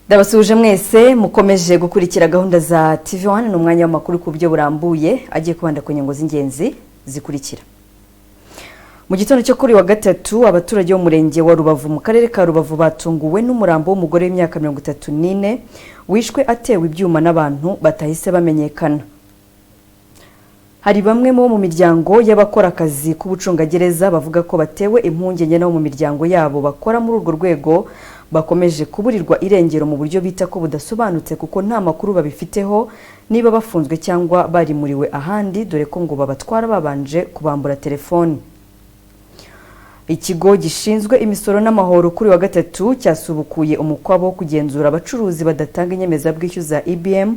Ndabasuhuje mwese mukomeje gukurikira gahunda za TV1. Ni umwanya w'amakuru ku buryo burambuye, agiye kubanda ku ngingo z'ingenzi zikurikira. Mu gitondo cyo kuri wa gatatu, abaturage b'umurenge wa Rubavu mu karere ka Rubavu batunguwe n'umurambo w'umugore w'imyaka 34 wishwe atewe ibyuma n'abantu batahise bamenyekana. Hari bamwe mu miryango y'abakora akazi k'ubucungagereza bavuga ko batewe impungenge n'abo mu miryango yabo bakora muri urwo rwego bakomeje kuburirwa irengero mu buryo bita ko budasobanutse, kuko nta makuru babifiteho niba bafunzwe cyangwa barimuriwe ahandi, dore ko ngo babatwara babanje kubambura telefoni. Ikigo gishinzwe imisoro n'amahoro kuri wa gatatu cyasubukuye umukwabo wo kugenzura abacuruzi badatanga inyemezabwishyu za EBM,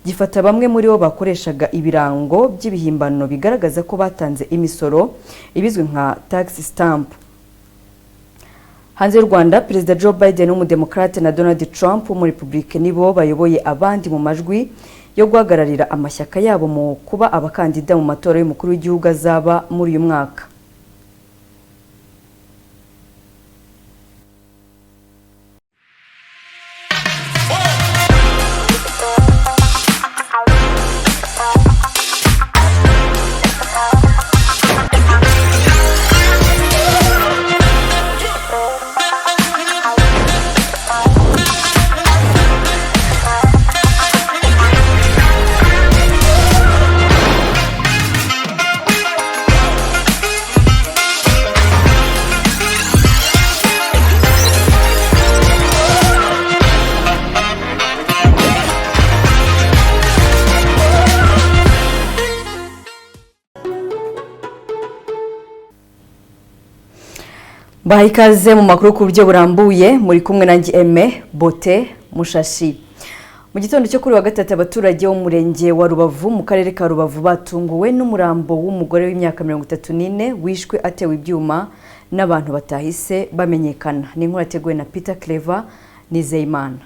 gifata bamwe muri bo bakoreshaga ibirango by'ibihimbano bigaragaza ko batanze imisoro, ibizwi nka tax stamp. Hanze y'u Rwanda, Perezida Joe Biden w'Umudemokrate na Donald Trump w'Umurepublike nibo bayoboye abandi mu majwi yo guhagararira amashyaka yabo mu kuba abakandida mu matora y'umukuru w'igihugu azaba muri uyu mwaka. Baha ikaze mu makuru ku buryo burambuye, muri kumwe nanjye Aime Bote Mushashi. Mu gitondo cyo kuri wa gatatu, abaturage bo mu murenge wa Rubavu mu karere ka Rubavu batunguwe n'umurambo w'umugore w'imyaka 34 wishwe atewe ibyuma n'abantu batahise bamenyekana. Ni inkuru yateguwe na Peter Clever Nizeyimana.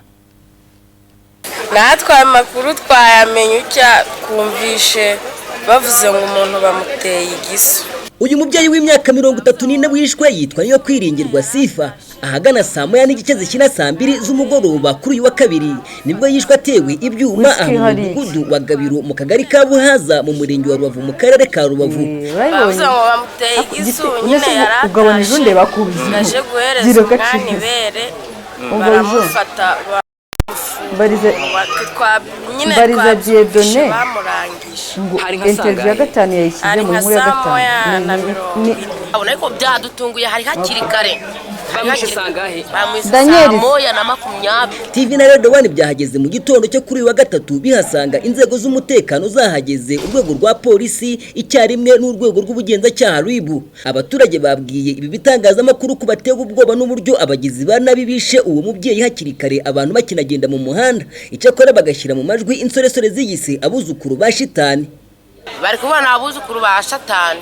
Natwe aya makuru twayamenye utya, twumvishe bavuze ngo umuntu bamuteye igisu. Uyu mubyeyi w'imyaka 34 wishwe yitwa Niyo Kwiringirwa Sifa. Ahagana saa 1:30 zishyira saa 2 z'umugoroba kuri uyu wa kabiri nibwo yishwe atewe ibyuma aha mu mudugudu wa Gabiro mu kagari ka Buhaza mu murenge wa Rubavu mu karere ka Rubavu. Bavuze ngo bamuteye igisu, nyine yaratashe naje guhereza umwana ibere baramufata. Mbariza Dieudonné ngo interview ya gatanu yayishyize mu nkuru ya gatanu. Ariko byadutunguye, hari hakiri kare. Daniel. 1:20. TV na Radio One byahageze mu gitondo cyo kuri wa gatatu, bihasanga inzego z'umutekano zahageze, urwego rwa polisi icyarimwe n'urwego rw'ubugenzacyaha RIB. Abaturage babwiye ibi bitangazamakuru ko batewe ubwoba n'uburyo abagizi ba nabi bishe uwo mubyeyi hakiri kare abantu bakinagenda mu muhanda, icyakora bagashyira mu majwi insoresore ziyise abuzukuru ba shitani. Bari kubona abuzukuru ba shatani,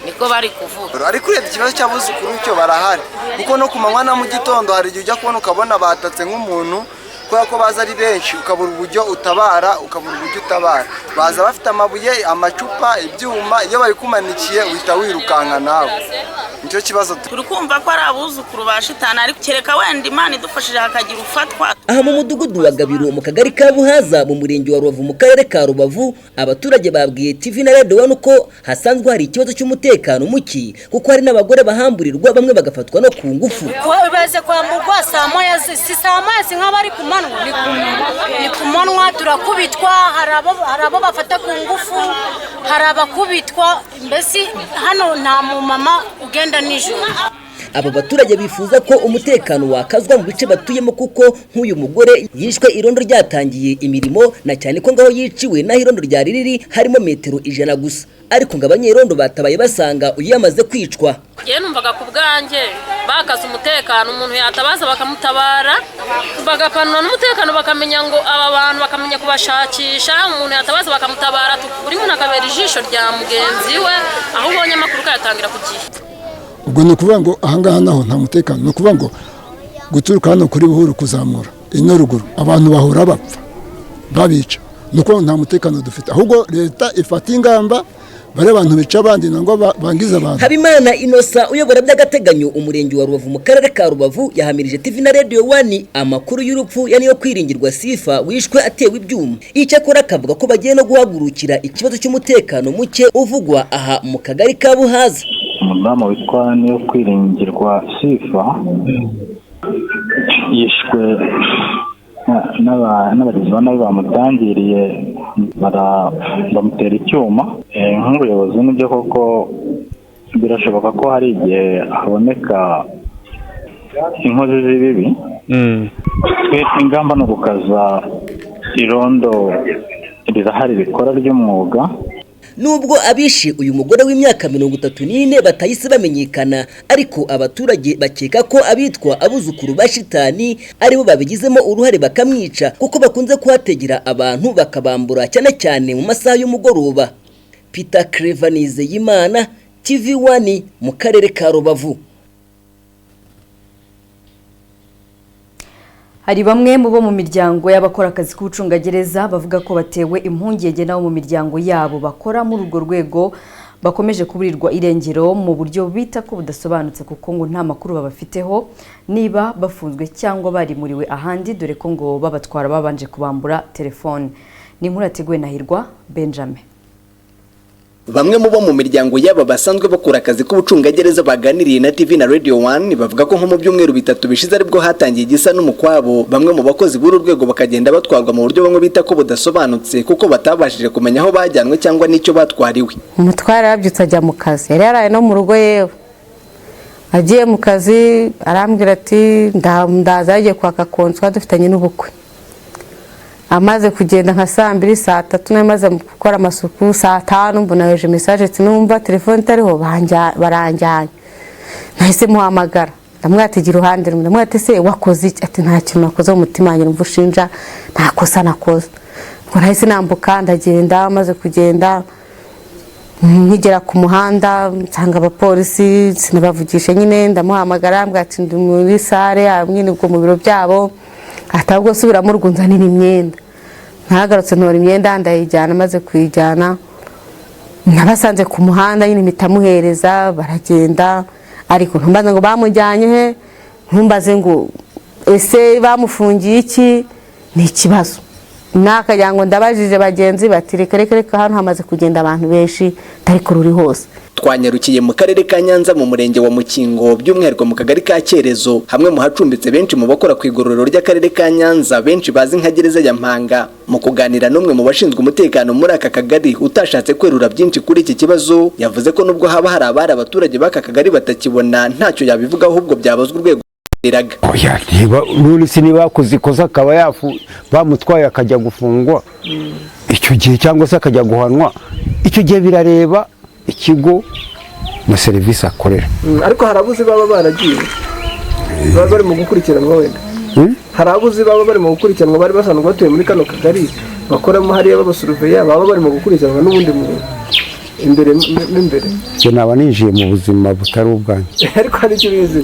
niko bari kuvuga. Ariko urebye ikibazo cy'abuzukuru cyo barahari, kuko no ku manywa na mu gitondo hari igihe ujya kubona ukabona batatse nk'umuntu, kubera ko baza ari benshi ukabura uburyo utabara, ukabura uburyo utabara. Baza bafite amabuye, amacupa, ibyuma, iyo babikumanikiye uhita wirukanka nawe. Nicyo kibazo. Turi kumva ko ari abuzukuru ba shitani, ariko kereka wenda Imana idufashije hakagira ufatwa. Aha mu mudugudu wa Gabiro mu kagari ka Buhaza mu murenge wa Rubavu mu karere ka Rubavu, abaturage babwiye TV na Radio One ko hasanzwe hari ikibazo cy'umutekano muki, kuko hari n'abagore bahamburirwa bamwe bagafatwa no ku ngufu. Baze kwamburwa saa moya, si saa moya, si nk'abari ku manywa, ni ku manywa turakubitwa, hari abo bafata ku ngufu, hari abakubitwa, mbese hano nta mumama ugenda nijoro. Aba baturage bifuza ko umutekano wakazwa mu bice batuyemo, kuko nk'uyu mugore yishwe irondo ryatangiye imirimo, na cyane ko ngaho yiciwe naho irondo ryari riri harimo metero 100 gusa, ariko ngo abanyerondo batabaye basanga uyu yamaze kwicwa. Ngewe numvaga ku bwanjye bakaza umutekano, umuntu yatabaza bakamutabara, bagakanura n'umutekano, bakamenya ngo aba bantu bakamenya kubashakisha, umuntu yatabaza bakamutabara, buri muntu akabera ijisho rya mugenzi we, aho ubonye amakuru kayatangira ku gihe. Ubwo ni ukuvuga ngo ahangaha naho nta mutekano, ni ukuvuga ngo guturuka hano kuri Buhuru kuzamura ino ruguru abantu bahora bapfa babica, ni ukuvuga ngo nta mutekano dufite. Ahubwo leta ifata ingamba Bari abantu bica abandi nangwa bangiza abantu. Habimana Inosa uyobora by'agateganyo umurenge wa Rubavu mu karere ka Rubavu yahamirije TV na Radio 1 amakuru y'urupfu ya Niyo Kwiringirwa Sifa wishwe atewe ibyuma. Icyakora akavuga ko bagiye no guhagurukira ikibazo cy'umutekano muke uvugwa aha mu kagari ka Buhaza. Umudamu witwa Niyo Kwiringirwa Sifa yishwe n'abagizi ba nabi bamutangiriye bamutera icyuma. Nk'ubuyobozi nibyo koko birashoboka ko hari igihe haboneka inkozi z'ibibi. Twe ingamba ni ugukaza irondo rirahari rikora ry'umwuga. Nubwo abishe uyu mugore w'imyaka 34 batahise bamenyekana, ariko abaturage bakeka ko abitwa abuzukuru ba shitani aribo babigizemo uruhare bakamwica, kuko bakunze kuhategera abantu bakabambura cyane cyane mu masaha y'umugoroba. Peter Clever Nizeyimana, TV1 mu karere ka Rubavu. Hari bamwe mu bo mu miryango y'abakora akazi k'ubucungagereza bavuga ko batewe impungenge nabo mu miryango yabo bakora muri urwo rwego bakomeje kuburirwa irengero mu buryo bita ko budasobanutse, kuko ngo nta makuru babafiteho niba bafunzwe cyangwa barimuriwe ahandi, dore ko ngo babatwara babanje kubambura telefone. Ni inkuru yateguwe na Hirwa Benjamin. Bamwe mu bo mu miryango yaba basanzwe bakora akazi k'ubucungagereza baganiriye na TV na Radio 1 bavuga ko nko mu byumweru bitatu bishize aribwo hatangiye igisa n'umukwabo, bamwe mu bakozi b'uru rwego bakagenda batwarwa mu buryo bamwe bita ko budasobanutse, kuko batabashije kumenya aho bajyanwe cyangwa n'icyo batwariwe. Umutware yarabyutse ajya mu kazi, yari yaraye no mu rugo, yewe agiye mu kazi arambwira ati ndaza yagiye kwaka konswa dufitanye n'ubukwe. Amaze kugenda nka saa 2 saa 3 namaze gukora amasuku saa 5 mbona yoje message ati numva telefone itariho baranjyanye. Nahise muhamagara ndamwatigira uruhande rumwe, ndamwati se wakoze iki? Ati nta kintu nakoze mu mutima wanjye numva ushinja, nta kosa nakoze. Ngo nahise nambuka ndagenda, amaze kugenda nkigera ku muhanda nsanga abapolisi sinabavugisha nyine, ndamuhamagara mbwati ndi muri sare nyine ubwo mu biro byabo, atabwo subiramo urwunzanira imyenda. Ntagarutse ntora imyenda ndayijyana, maze kuyijyana nabasanze ku muhanda nyine mpitamuhereza baragenda, ariko ntumbaze ngo bamujyanye he, ntumbaze ngo ese bamufungiye iki, ni ikibazo. Nakagira ngo ndabajije bagenzi bati reka reka reka hano hamaze kugenda abantu benshi ariko ruri hose. Twanyarukiye mu karere ka Nyanza mu murenge wa Mukingo, by'umwihariko mu kagari ka Cyerezo, hamwe mu hacumbitse benshi mu bakora ku igororero ry'akarere ka Nyanza benshi bazi nka gereza ya Mpanga. Mu kuganira n'umwe mu bashinzwe umutekano muri aka kagari utashatse kwerura byinshi kuri iki kibazo, yavuze ko nubwo haba hari abari abaturage b'aka kagari batakibona ntacyo yabivuga, ahubwo byabazwa urwego riraga. Oya, niba none niba yakoze ikosa akaba yafu bamutwaye akajya gufungwa icyo gihe cyangwa se akajya guhanwa, icyo gihe birareba ikigo na serivisi akorera. Ariko hari abuzi baba baragiye baba bari mu gukurikiranwa, wenda hari abuzi baba bari mu gukurikiranwa bari basanzwe batuye muri kano kagari bakoramo hariya babasuruveya, baba bari mu gukurikiranwa n'ubundi mu imbere n'imbere. Njye naba ninjiye mu buzima butari ubwanjye. Ariko hari icyo ubizi?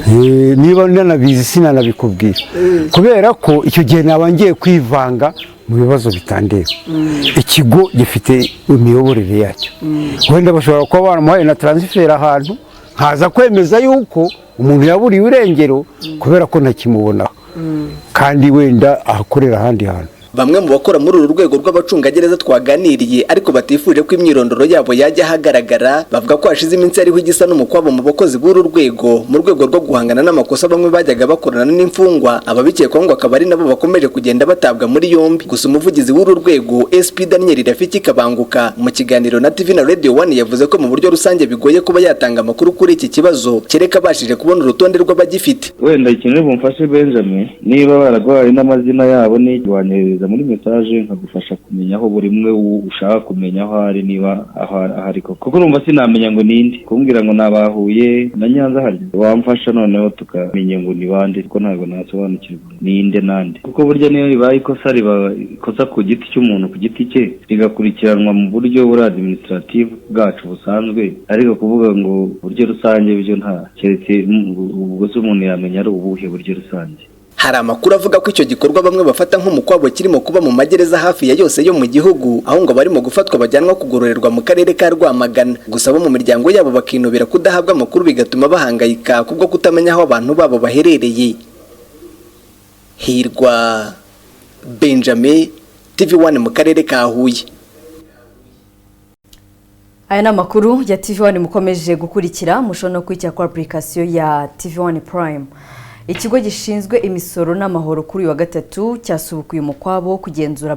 Niba nanabizi sinanabikubwira, kubera ko icyo gihe naba ngiye kwivanga mu bibazo bitandeba. Ikigo gifite imiyoborere yacyo, wenda bashobora kuba baramuhaye na transfer ahantu, nkaza kwemeza yuko umuntu yaburiwe irengero kubera ko ntakimubonaho, kandi wenda ahakorera ahandi hantu. Bamwe mu bakora muri uru rwego rw'abacungagereza twaganiriye ariko batifuje ko imyirondoro yabo yajya ahagaragara, bavuga ko hashize iminsi ariho igisa n'umukwabo mu bakozi b'uru rwego mu rwego rwo guhangana n'amakosa bamwe bajyaga bakorana n'imfungwa, ababikekwaho ngo akaba ari nabo bakomeje kugenda batabwa muri yombi. Gusa umuvugizi w'uru rwego SP Daniel Rafiki Kabanguka mu kiganiro na TV na Radio 1 yavuze ko mu buryo rusange bigoye kuba yatanga amakuru kuri iki kibazo kereka abashije kubona urutonde rw'abagifite. Wenda ikintu bumfashe Benjamin, niba baragwaye n'amazina yabo ni muri message nkagufasha kumenya aho buri umwe ushaka kumenya aho ari, niba ahari koko, kuko urumva sinamenya ngo ninde kumbwira ngo nabahuye na Nyanza harya wamfasha noneho tukamenya ngo ni bande, kuko ntabwo nasobanukirwa ninde nande, kuko burya niyo ribaye ikosa riba ikosa ku giti cy'umuntu ku giti cye rigakurikiranwa mu buryo buri administrative bwacu busanzwe, ariko kuvuga ngo buryo rusange byo nta keretse ubwo se umuntu yamenya ari ubuhe buryo rusange. Hari amakuru avuga ko icyo gikorwa bamwe bafata nk'umukwabo kirimo kuba mu magereza hafi ya yose yo mu gihugu, aho ngo barimo gufatwa bajyanwa kugororerwa mu karere ka Rwamagana. Gusa bo mu miryango yabo bakinubira kudahabwa amakuru, bigatuma bahangayika kubwo kutamenya aho abantu babo baherereye. Hirwa Benjamin, TV1 mu karere ka Huye. Aya ni amakuru ya TV1 mukomeje gukurikira. Mushobora no kurikira kuri application ya TV1 Prime. Ikigo gishinzwe imisoro n'amahoro kuri uyu wa gatatu cyasubukuye umukwabo wo kugenzura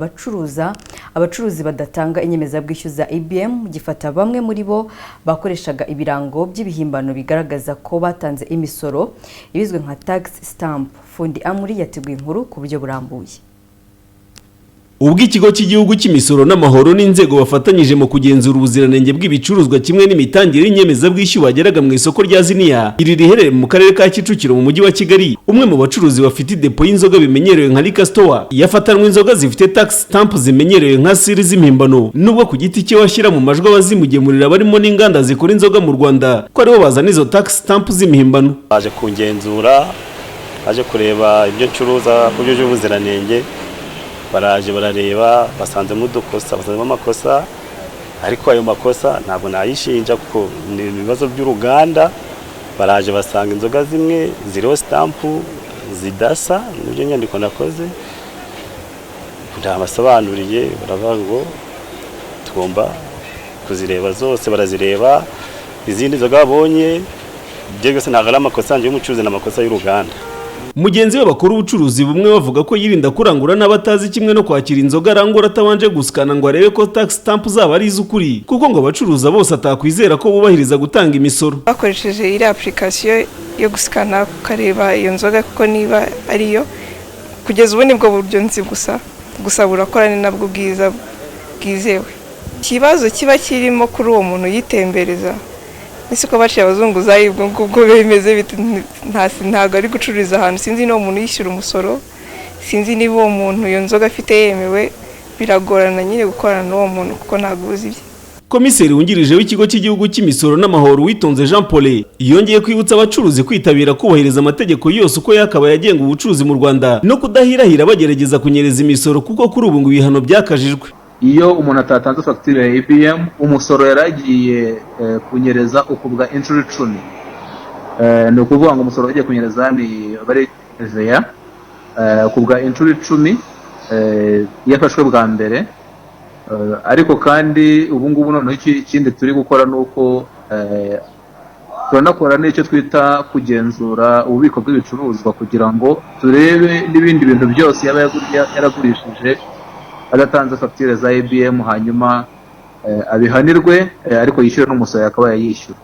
abacuruzi badatanga inyemezabwishyu za EBM, gifata bamwe muri bo bakoreshaga ibirango by'ibihimbano bigaragaza ko batanze imisoro, ibizwi nka tax stamp. Fundi Amuri yateguye inkuru ku buryo burambuye. Ubwo ikigo cy'igihugu cy'imisoro n'amahoro n'inzego bafatanyije mu kugenzura ubuziranenge bw'ibicuruzwa kimwe n'imitangire y'inyemezabwishyu bageraga mu isoko rya Ziniya, iri riherereye mu karere ka Kicukiro mu mujyi wa Kigali, umwe mu bacuruzi bafite idepo y'inzoga bimenyerewe nka liquor store yafatanwe inzoga zifite tax stamp zimenyerewe nka siri z'impimbano, nubwo ku giti cye washyira mu majwi abazimugemurira barimo n'inganda zikora inzoga mu Rwanda ko aribo bazana izo tax stamp z'impimbano. Baje kungenzura, baje kureba ibyo ncuruza ku byujuje ubuziranenge. Baraje barareba, basanzemo udukosa, basanzemo amakosa, ariko ayo makosa ntabwo nayishinja kuko ni ibibazo by'uruganda. Baraje basanga inzoga zimwe ziriho stamp zidasa n'ibyo nyandiko nakoze. Ndabasobanuriye, baravuga ngo tugomba kuzireba zose. Barazireba, izindi nzoga babonye, ibyo byose ntabwo ari amakosa yanjye y'umucuruzi, ni amakosa y'uruganda. Mugenzi we bakora ubucuruzi bumwe bavuga ko yirinda kurangura n'abatazi, kimwe no kwakira inzoga arangura atabanje gusikana ngo arebe ko tax stamp zaba ari iz'ukuri, kuko ngo abacuruza bose atakwizera ko bubahiriza gutanga imisoro. Bakoresheje iriya application yo gusikana ukareba iyo nzoga kuko niba ariyo. Kugeza ubu nibwo buryo nzi gusa burakora, ni nabwo bwiza bwizewe. Ikibazo kiba kirimo kuri uwo muntu yitembereza ese ko baciye abazunguzayi, ubwo ngubwo bimeze bite? Ntabwo ari gucururiza ahantu, sinzi niba uwo muntu yishyura umusoro, sinzi niba uwo muntu iyo nzoga afite yemewe. Biragorana nyine gukorana n'uwo muntu kuko ntabwo uzi ibye. Komiseri wungirije w'ikigo cy'igihugu cy'imisoro n'amahoro, Witonze Jean Paul, yongeye kwibutsa abacuruzi kwitabira kubahiriza amategeko yose uko yakabaye agenga ubucuruzi mu Rwanda, no kudahirahira bagerageza kunyereza imisoro, kuko kuri ubu ngo ibihano byakajijwe. Iyo umuntu atatanze fagitire ya EBM, umusoro yari agiye kunyereza ukubwa inshuro 10. Ni ukuvuga ngo umusoro wagiye kunyereza ni bari TVA ukubwa inshuro 10 iyo afashwe bwa mbere. Ariko kandi ubu ngubu noneho ikindi turi gukora ni uko turanakora n'icyo twita kugenzura ububiko bw'ibicuruzwa, kugira ngo turebe n'ibindi bintu byose yaba yaragurishije adatanze fagitire za EBM, hanyuma abihanirwe, ariko yishyure n'umusoro yakabaye yishyura.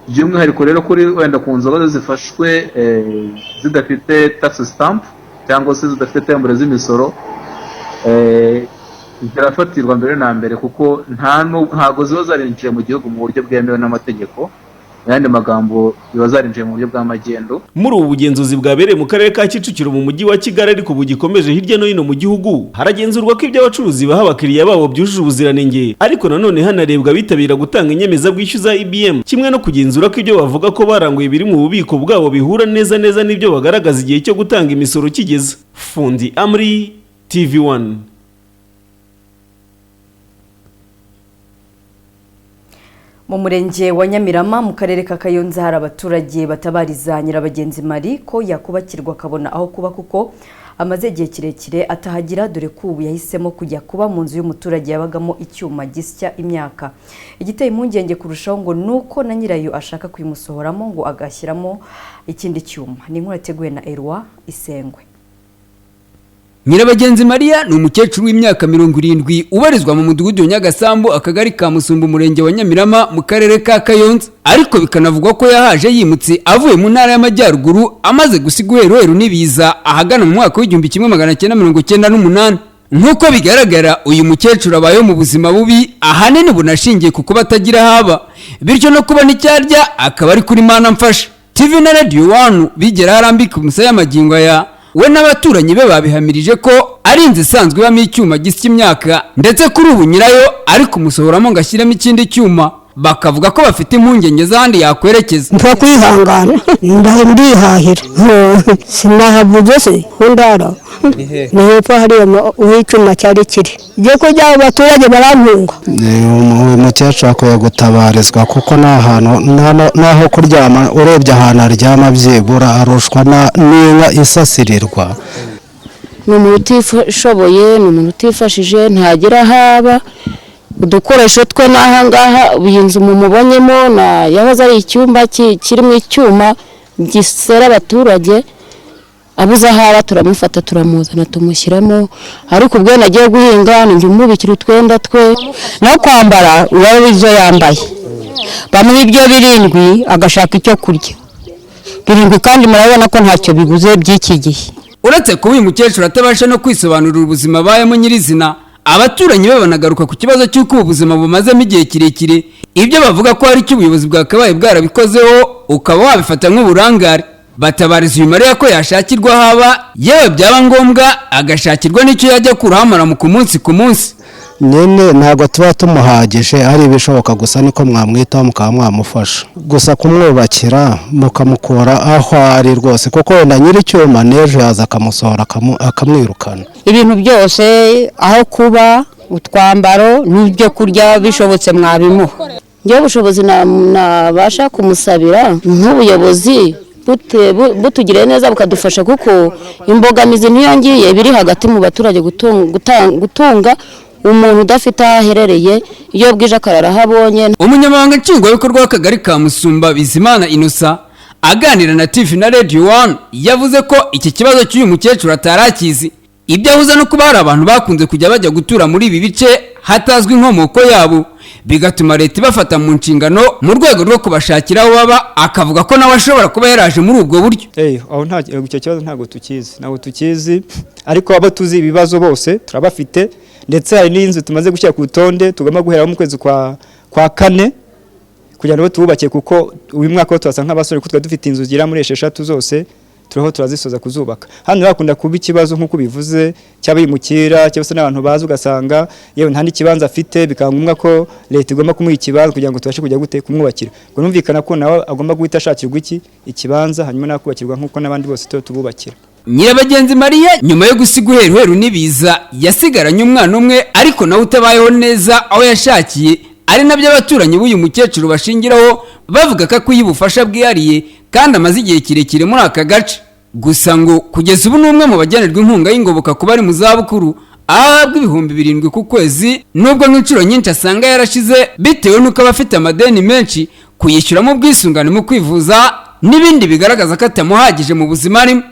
By'umwihariko rero kuri wenda ku nzoga zifashwe zidafite tax stamp cyangwa se zidafite tembure z'imisoro, zirafatirwa mbere na mbere, kuko ntabwo ziba zarinjiye mu gihugu mu buryo bwemewe n'amategeko. Mu yandi magambo, ziba zarinjiye mu buryo bw'amagendo. Muri ubu bugenzuzi bwabereye mu karere ka Kicukiro mu mujyi wa Kigali, ariko bugikomeje hirya no hino mu gihugu, haragenzurwa ko ibyo abacuruzi baha abakiriya babo byujuje ubuziranenge, ariko nanone hanarebwa abitabira gutanga inyemezabwishyu za EBM, kimwe no kugenzura ko ibyo bavuga ko baranguye biri mu bubiko bwabo bihura neza neza n'ibyo bagaragaza igihe cyo gutanga imisoro kigeze. Fundi Amri, TV1. Mu murenge wa Nyamirama mu karere ka Kayonza hari abaturage batabariza Nyirabagenzi Marie ko yakubakirwa akabona aho kuba, kuko amaze igihe kirekire atahagira, dore ko ubu yahisemo kujya kuba mu nzu y'umuturage yabagamo icyuma gisya imyaka. Igiteye impungenge kurushaho ngo nuko na nyirayo ashaka kuyimusohoramo ngo agashyiramo ikindi cyuma. Ni inkuru yateguwe na Eloi Isengwe. Nyirabagenzi Maria ni umukecuru w'imyaka 70 ubarizwa mu mudugudu wa Nyagasambu, akagari ka Musumba, umurenge wa Nyamirama mu karere ka Kayonza, ariko bikanavugwa ko yahaje yimutse avuye mu ntara y'Amajyaruguru amaze gusiga uheruheru n'ibiza ahagana mu mwaka w'1998. Nk'uko bigaragara, uyu mukecuru abayeho mu buzima bubi, ahanini bunashingiye ku kuba atagira haba, bityo no kubona icyo arya akaba ari kuri Mana mfasha. TV na Radio 1 bigera harambika umusaya magingo aya, we n'abaturanyi be babihamirije ko ari inzu isanzwe ibamo icyuma gisya imyaka, ndetse kuri ubu nyirayo ari kumusohoramo ngo ashyiremo ikindi cyuma. Bakavuga ko bafite impungenge z'ahandi yakwerekeza. Mpfa kwihangana, ndihahira, sinahavuze se hundara ni hepfo hariya aho icyuma cyari kiri. Ibyo kurya abo baturage barantunga. Umukecuru akwiye gutabarizwa kuko nta hantu n'aho kuryama. Urebye ahantu aryama, byibura arushwa n'inka isasirirwa. Ni umuntu utishoboye, ni umuntu utifashije, ntagira aho aba. Udukoresho twe n'aha ngaha, iyi nzu mumubonyemo yahoze ari icyumba kirimo icyuma gisera abaturage. Abuze aho aba, turamufata, turamuzana, tumushyiramo. Ariko ubwo nagiye guhinga, ninjye umubikira utwenda twe no kwambara. Urabona ibyo yambaye, bamuha ibyo 7 agashaka icyo kurya 7, kandi murabona ko ntacyo biguze by'iki gihe. Uretse kuba uyu mukecuru atabasha no kwisobanurira ubuzima abayemo nyirizina, abaturanyi be banagaruka ku kibazo cy'uko ubu buzima bumazemo igihe kirekire, ibyo bavuga ko hari icyo ubuyobozi bwakabaye bwarabikozeho, ukaba wabifata nk'uburangare. Batabariza uyu Mariya ko yashakirwa aho aba, yewe byaba ngombwa agashakirwa n'icyo yajya kurahamara mu ku munsi ku munsi. Nyine ntabwo tuba tumuhagije, ari ibishoboka gusa niko mwamwitaho, mukaba mwamufasha gusa kumwubakira, mukamukura aho ari rwose, kuko wenda nyir'icyuma n'ejo yaza akamusohora, akamwirukana. Ibintu byose, aho kuba, utwambaro n'ibyo kurya, bishobotse mwabimuha. Njyewe ubushobozi nabasha kumusabira nk'ubuyobozi butugiriye neza bukadufasha, kuko imbogamizi niyo ngiye biri hagati mu baturage, gutunga umuntu udafite aho aherereye, iyo bwije akarara aho abonye. Umunyamabanga Nshingwabikorwa w'Akagari ka Musumba, Bizimana Innocent, aganira na TV na Radio One, yavuze ko iki kibazo cy'uyu mukecuru atarakizi. Ibyo ahuza no kuba hari abantu bakunze kujya bajya gutura muri ibi bice hatazwi inkomoko yabo, bigatuma leta ibafata mu nshingano mu rwego rwo kubashakira aho baba, akavuga ko nawe ashobora kuba yaraje muri ubwo buryo. Aho nta icyo kibazo ntabwo tukizi, ariko abo tuzi ibibazo bose turabafite. Ndetse hari n'inzu tumaze gushyira ku rutonde tugomba guheraho mu kwezi kwa kane kugira ngo tububakiye, kuko uyu mwaka wo turasa nk'abasore, kuko twari dufite inzu zigera muri 6 zose turiho turazisoza kuzubaka. Hano hakunda kuba ikibazo nk'uko bivuze cy'abimukira cyangwa se n'abantu bazi, ugasanga yewe nta n'ikibanza afite, bikaba ngombwa ko leta igomba kumuha ikibanza kugira ngo tubashe kujya gute kumwubakira. Ubwo numvikana ko nawe agomba guhita ashakirwa iki ikibanza, hanyuma nakubakirwa nk'uko n'abandi bose tuba tububakira. Nyirabagenzi Mariya, nyuma yo gusiga uheruheru n'ibiza, yasigaranye umwana umwe, ariko nawe utabayeho neza aho yashakiye, ari nabyo abaturanyi b'uyu mukecuru bashingiraho bavuga ko akwiye ubufasha bwihariye kandi amaze igihe kirekire muri aka gace. Gusa ngo kugeza ubu ni umwe mu bagenerwa inkunga y'ingoboka kuba ari mu zabukuru, ahabwa 7000 ku kwezi, nubwo nk'inshuro nyinshi asanga yarashize bitewe n'uko aba afite amadeni menshi, kuyishyuramo ubwisungane mu kwivuza n'ibindi, bigaragaza ko atamuhagije mu buzima arimo.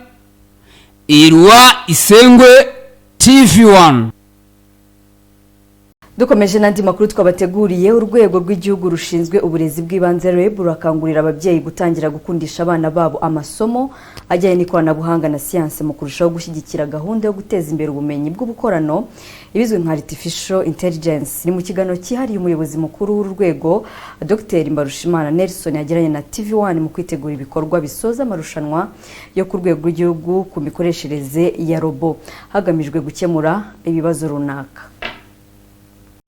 Irwa Isengwe, TV 1. Dukomeje n'andi makuru twabateguriye. Urwego rw'Igihugu rushinzwe Uburezi bw'Ibanze, REB, rurakangurira ababyeyi gutangira gukundisha abana babo amasomo ajyanye n'ikoranabuhanga na siyanse mu kurushaho gushyigikira gahunda yo guteza imbere ubumenyi bw'ubukorano, ibizwi nka artificial intelligence. Ni mu kiganiro cyihariye umuyobozi mukuru w'uru rwego, Dr Mbarushimana Nelson, yagiranye na TV 1 mu kwitegura ibikorwa bisoza amarushanwa yo ku rwego rw'igihugu ku mikoreshereze ya robo hagamijwe gukemura ibibazo runaka.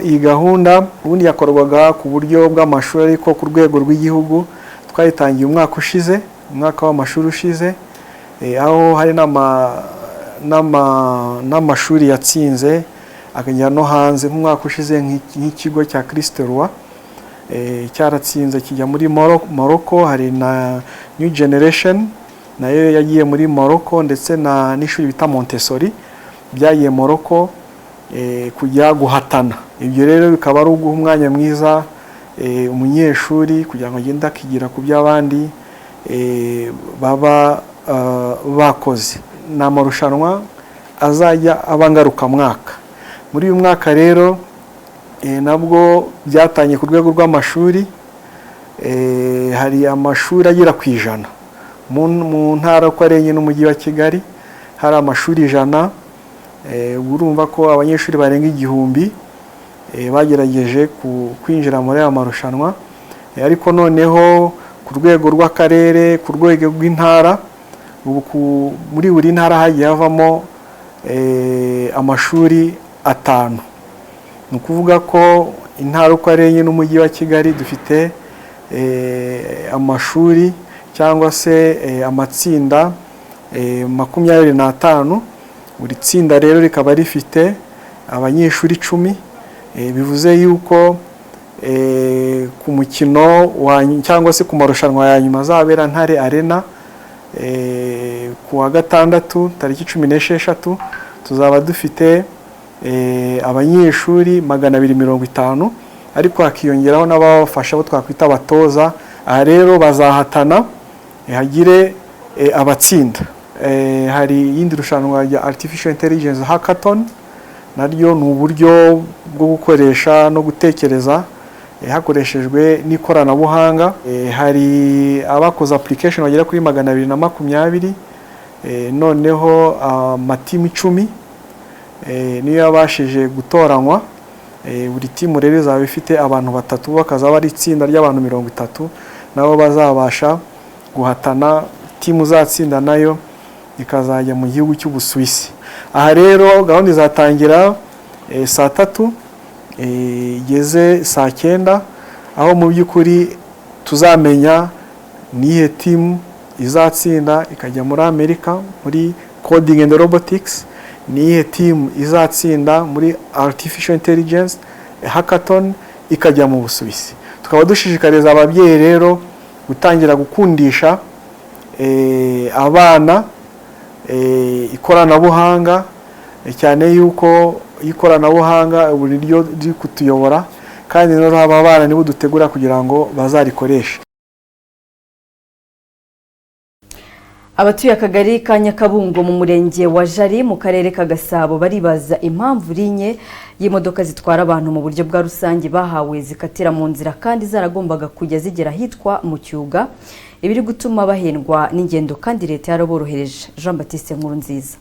Iyi gahunda ubundi yakorwaga ku buryo bw'amashuri, ariko ku rwego rw'igihugu twayitangiye umwaka ushize, umwaka w'amashuri ushize, aho hari n'amashuri yatsinze akajya no hanze. Nk'umwaka ushize, nk'ikigo cya Christ Roi cyaratsinze kijya muri Morocco. Hari na New Generation nayo yagiye muri Morocco, ndetse na n'ishuri bita Montessori byagiye Morocco kujya guhatana. Ibyo rero bikaba ari uguha umwanya mwiza umunyeshuri kugira ngo agende akigira ku by'abandi baba bakoze. Ni amarushanwa azajya aba ngarukamwaka. Muri uyu mwaka rero nabwo byatangiye ku rwego rw'amashuri. Hari amashuri agera ku 100 mu ntara uko ari enye n'Umujyi wa Kigali. Hari amashuri 100. Urumva ko abanyeshuri barenga 1000 bagerageje kwinjira muri aya marushanwa. Ariko noneho ku rwego rw'akarere, ku rwego rw'intara, ubu muri buri ntara hagiye havamo amashuri 5. Ni ukuvuga ko Intara uko ari enye n'umujyi wa Kigali dufite amashuri cyangwa se amatsinda 25. Buri tsinda rero rikaba rifite abanyeshuri 10, bivuze yuko ku mukino cyangwa se ku marushanwa ya nyuma azabera Ntare Arena ku wa gatandatu tariki 16, tuzaba dufite abanyeshuri 250, ariko hakiyongeraho n'ababafasha bo twakwita abatoza. Aha rero bazahatana hagire abatsinda. Hari iyindi rushanwa rya Artificial Intelligence Hackathon, naryo ni uburyo bwo gukoresha no gutekereza hakoreshejwe n'ikoranabuhanga. Hari abakoze application bagera kuri 220, noneho amatimu 10 niyo yabashije gutoranywa. Buri timu rero izaba ifite abantu 3, bakazaba ari itsinda ry'abantu 30, nabo bazabasha guhatana. Timu uzatsinda nayo ikazajya mu gihugu cy'Ubusuwisi. Aha rero gahunda izatangira saa 3 igeze saa 9, aho mu by'ukuri tuzamenya nihe timu izatsinda ikajya muri Amerika muri coding and robotics, nihe timu izatsinda muri Artificial Intelligence Hackathon ikajya mu Busuwisi. Tukaba dushishikariza ababyeyi rero gutangira gukundisha abana ikoranabuhanga, cyane yuko ikoranabuhanga buri ryo riri kutuyobora, kandi noneho aba bana nibo dutegura kugira ngo bazarikoreshe. Abatuye akagari ka Nyakabungo mu murenge wa Jari mu karere ka Gasabo baribaza impamvu rinye y'imodoka zitwara abantu mu buryo bwa rusange bahawe zikatira mu nzira kandi zaragombaga kujya zigera ahitwa mu Cyuga, ibiri gutuma bahendwa n'ingendo kandi leta yaraborohereje. Jean Baptiste Nkurunziza.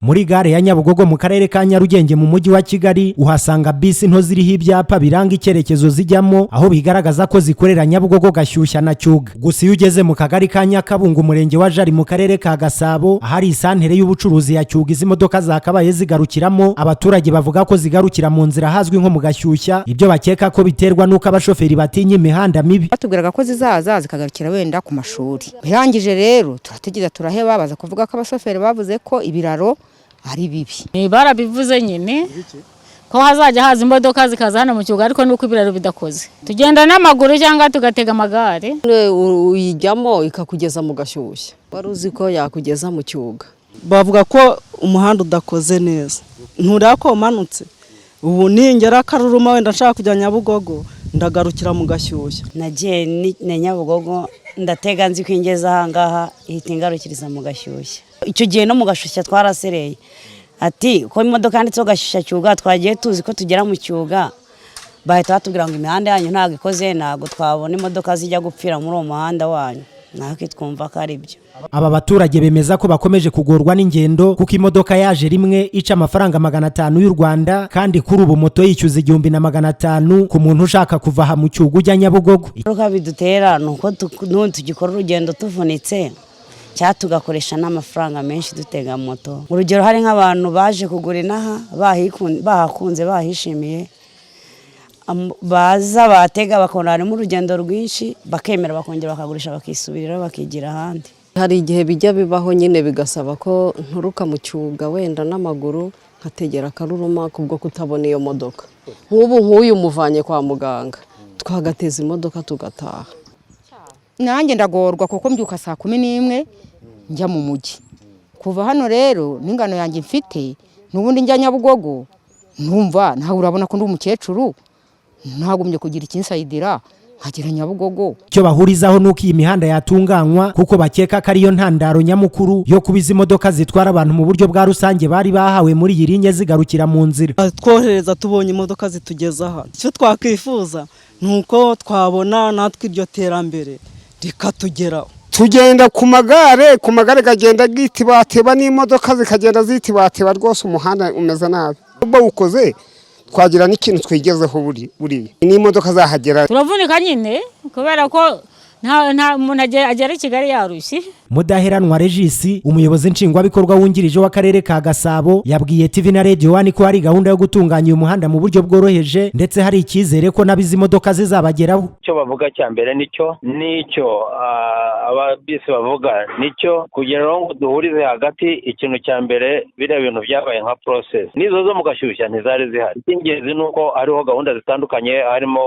Muri gare ya Nyabugogo mu karere ka Nyarugenge mu mujyi wa Kigali uhasanga bisi nto ziriho ibyapa biranga icyerekezo zijyamo, aho bigaragaza ko zikorera Nyabugogo, Gashyushya na Cyuga. Gusa iyo ugeze mu kagari ka Nyakabungo, umurenge wa Jari mu karere ka Gasabo, ahari isantere y'ubucuruzi ya Cyuga izi modoka zakabaye zigarukiramo, abaturage bavuga ko zigarukira mu nzira hazwi nko mu Gashyushya, ibyo bakeka ko biterwa n'uko abashoferi batinya imihanda mibi. Batubwiraga ko zizaza zikagarukira wenda ku mashuri, birangije rero turategereza turaheba, baza kuvuga ko abashoferi bavuze ko ibiraro ari bibi. Barabivuze nyine ko hazajya haza imodoka zikaza hano mu Cyuga, ariko nuko ibiraro bidakoze tugenda n'amaguru cyangwa tugatega amagare. Uyijyamo ikakugeza mu Gashyushya, wari uzi ko yakugeza mu Cyuga. Bavuga ko umuhanda udakoze neza, ntureba ko umanutse. Ubu ningera Karuruma wenda nshaka kujya Nyabugogo ndagarukira mu Gashyushya. Nagiye na Nyabugogo ndatega nzi ko ingeza aha ngaha ihita ingarukiriza mu Gashyushya. Icyo gihe no mu Gashyushya twarasereye, ati ko imodoka yanditseho Gashyushya Cyuga, twagiye tuzi ko tugera mu Cyuga, bahita batubwira ngo imihanda yanyu ntabwo ikoze, ntabwo twabona imodoka zijya gupfira muri uwo muhanda wanyu, natwe twumva ko ari byo. Aba baturage bemeza ko bakomeje kugorwa n'ingendo kuko imodoka yaje rimwe ica amafaranga 500 y'u Rwanda, kandi kuri ubu moto yishyuza 1500 ku muntu ushaka kuva aha mu Cyuga ujya Nyabugogo. Ingaruka bidutera ni uko tugikora urugendo tuvunitse, cyangwa tugakoresha n'amafaranga menshi dutega moto. Urugero hari nk'abantu baje kugura inaha bahakunze bahishimiye, baza batega bakabona harimo urugendo rwinshi, bakemera bakongera bakagurisha bakisubirira bakigira ahandi. Hari igihe bijya bibaho nyine bigasaba ko nturuka mu Cyuga wenda n'amaguru nkategera Karuruma kubwo kutabona iyo modoka. Nk'ubu nk'uyu muvanye kwa muganga twagateza imodoka tugataha. Nanjye ndagorwa kuko mbyuka saa 11 njya mu mujyi. Kuva hano rero n'ingano yanjye mfite n'ubundi njya Nyabugogo, numva nawe urabona ko ndi umukecuru, ntagumye kugira ikinsayidira nkagera Nyabugogo. Icyo bahurizaho nuko iyi mihanda yatunganywa, kuko bakeka ko ariyo ntandaro nyamukuru yo kuba izi modoka zitwara abantu mu buryo bwa rusange bari bahawe muri iyi linye zigarukira mu nzira. Twohereza tubonye imodoka zitugeza hano. Icyo twakwifuza nuko twabona natwe iryo terambere rikatugeraho. Tugenda ku magare, ku magare gagenda gitibateba n'imodoka zikagenda zitibateba, rwose umuhanda umeze nabi. Bawukoze twagira n'ikintu twigezeho buriya n'imodoka zahagera. Turavunika nyine kubera ko Nta umuntu agera i Kigali yarushye. Mudaheranwa Regis, umuyobozi nshingwabikorwa wungirije w'akarere ka Gasabo, yabwiye TV na Radio One ko hari gahunda yo gutunganya uyu muhanda mu buryo bworoheje, ndetse hari icyizere ko n'abizi modoka zizabageraho. Icyo bavuga cya mbere nicyo ababisi bavuga nicyo, kugira ngo duhurize hagati. Ikintu cya mbere, biriya bintu byabaye nka process, n'izo zo mu Gashyushya ntizari zihari. Icy'ingenzi ni uko hariho gahunda zitandukanye, harimo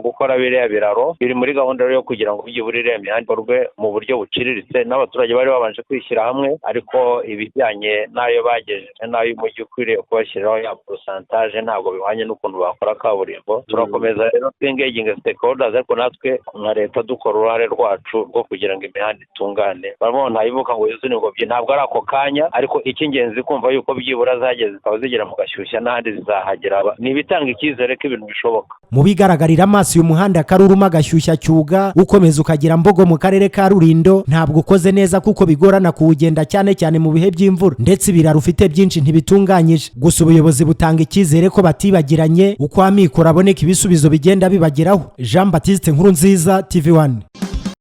gukora biriya biraro, biri muri gahunda yo kugira ngo byibura iriya mihanda ikorwe mu buryo buciriritse n'abaturage bari babanje kwishyira hamwe. Ariko ibijyanye n'ayo bagejeje n'ayo umujyi ukwiriye kubashyiriraho ya pourcentage, ntabwo bihwanye n'ukuntu bakora kaburimbo. Turakomeza rero twingaginga stakeholders, ariko natwe nka leta dukora uruhare rwacu rwo kugira ngo imihanda itungane. Barimo ntayivuka ngo yuzure ingobyi, ntabwo ari ako kanya, ariko icy'ingenzi kumva yuko byibura zageze, zikaba zigera mu Gashyushya, n'ahandi zizahagera, ni ibitanga icyizere ko ibintu bishoboka. Mu bigaragarira amaso, uyu muhanda Karuruma Gashyushya Cyuga ukomeza ukagera Mbogo mu karere ka Rulindo ntabwo ukoze neza, kuko bigorana kuwugenda cyane cyane mu bihe by'imvura, ndetse ibiraro ufite byinshi ntibitunganyije. Gusa ubuyobozi butanga icyizere ko batibagiranye, uko amikoro aboneka ibisubizo bigenda bibageraho. Jean Baptiste Nkurunziza, TV 1.